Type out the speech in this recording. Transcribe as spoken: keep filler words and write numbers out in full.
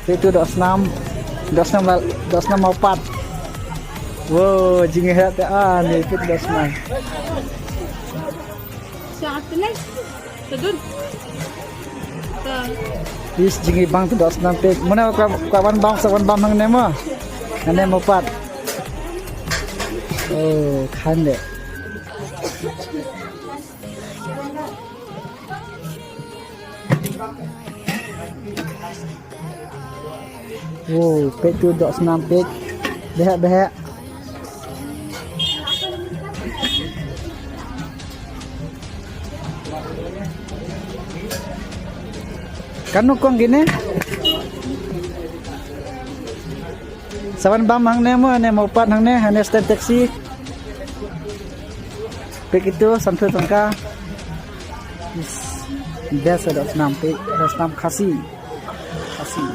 Itu dohsnam, dohsnam la-, dohsnam Mawpat. Wow, jingeh te ani peit dohsnam. Siang atenai. Tadun. Ta. Is jingeh bang tu dohsnam peit. Mane ka, ka wan bam, sa wan bam hangne mo. Hangne Mawpat. Oh, khan de. Wow, peit tu dohsnam peit. Behek, behek. Kano kong kine? Sa wan bam hangne mo, hangne Mawpat hangne, hangne stand taxi. Peit itu, sanphew tyngka. Is, best dohsnam peit, dohsnam Khasi.